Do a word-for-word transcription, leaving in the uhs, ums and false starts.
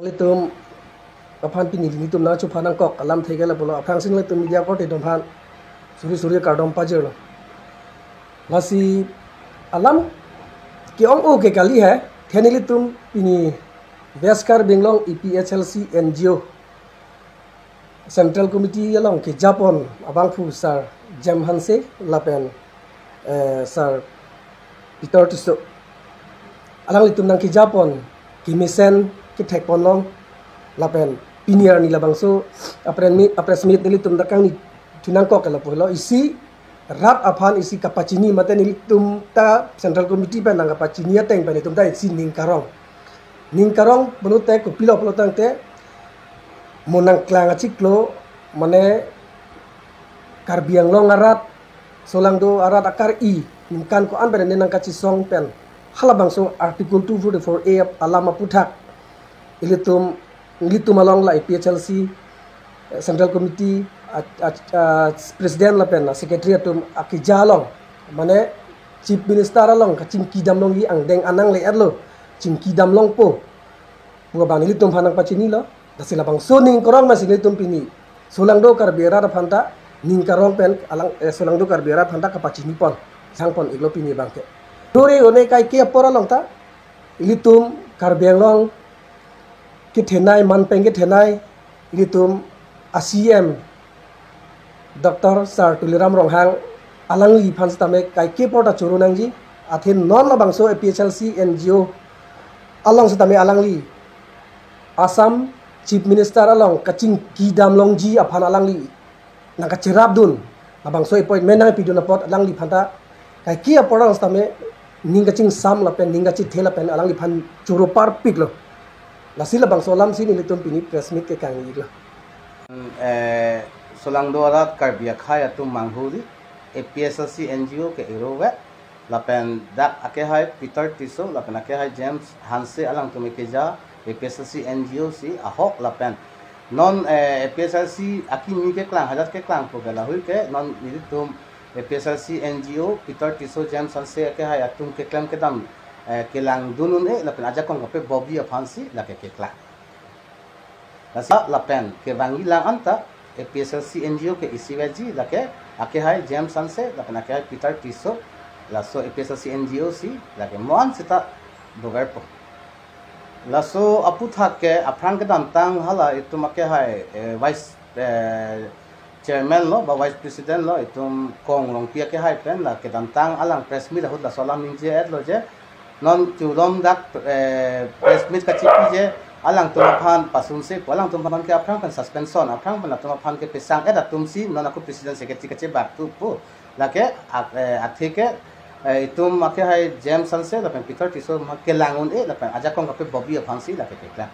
Ilitum aphan pini nelitum nangchupha nangkok alamthe ke lapulo, aphrangsi nelitum media korte atum aphan suri suri kardom pajirlo. Lasi alam ke-ong-o ke kali he, the nelitum pini West Karbi Anglong A P H L C N G O Central Committee along kejapon abangphu Sir James Hanse lapen, eh, Sir Peter Tisso, alanglitum nangkejapon kemesen kethekponlong lapen pini arni labangso a-press meet, a-press meet nelitum dak kangni thu nangkok ke lapulo, isi rat aphan isi kapachini mate nelitum ta Central Committee pen nangkapachini ateng pen itum ta isi ning karong. Ning karong pulote kopilo pulo tangte, mo nangklang achiklo, mane Karbi Anglong arat, solangdo arat akari, ningkan ko-an pen ne nangkachesong pen halabangso Article two forty-four A alam aphuthak ilitum, ilitum along la A P H L C, eh, Central Committee, a, a, a, President lapen a Secretary atum akeja along, mane Chief Minister along kachingkidam longji angdeng anang le-etlo, chingkidam longpo pu abang nelitum aphan nangpachinilo. Lasi labangso ning karong masi nelitum pini solangdo Karbi arat aphan ta ning karong pen alang, eh, solangdo Karbi arat aphan ta kapachinipon, sangpon-iklo pini abangke. Dore one kaike apor along ta ilitum Karbi Anglong kethenei, manpeng kethenei, ilitum a C M Doctor Sir Tuliram Ronghang alangliphan sitame kaike apor ta choro nangji, athe non labangso A P H L C N G O along sitame alangli Assam Chief Minister along kachingkidam longji aphan alangli nangkacherapdun, labangso appointment nangpidun apot alangliphan ta kaike apor along sitame ning kachingsam lapen ning kachethe lapen alangliphan choro parpiklo. Lasi labangso alamsi nelitum pini press meet ke kangni-iklo. Eh, solangdo arat Karbi akhei atum manghuri, A P H L C N G O ke irove, lapen dak akehai Peter Tisso lapen akehai James Hanse alangtum akeja A P H L C N G O si ahok lapen non, eh, A P H L C akimi keklang, hajar keklang pu ke lahui ke non nelitum A P H L C N G O Peter Tisso James Hanse akehai atum keklem kedam, eh, kelangdun un-e lapen ajakong kapebobi aphansi lake keklang. Lasi lapen kevangji lang anta A P H L C N G O ke isiveji lake akehai James Hanse lapen akehai Peter Tisso, laso A P H L C N G O si lake mo-an seta doverpo. Laso aphuthak ke aphrang kedamtang hala itum akehai, eh, vice, eh, chairman lo ba vice president lo itum Kong Rongpi akehai pen la kedamtang alang press meet ahut laso alam ningje-etlo je non chulom dak, eh, press meet kachipiji alangtum aphan pasunse pu, alangtum aphan ke aphrang pen suspension, aphrang pen atum aphan ke pesang-et atumsi non ako president secretary kachebak tu pu. Lake at-, eh, athe ke, eh, itum akehai James Hanse lapen Peter Tisso ma kelang un-e lapen ajakong kapebobi aphansi lake keklang.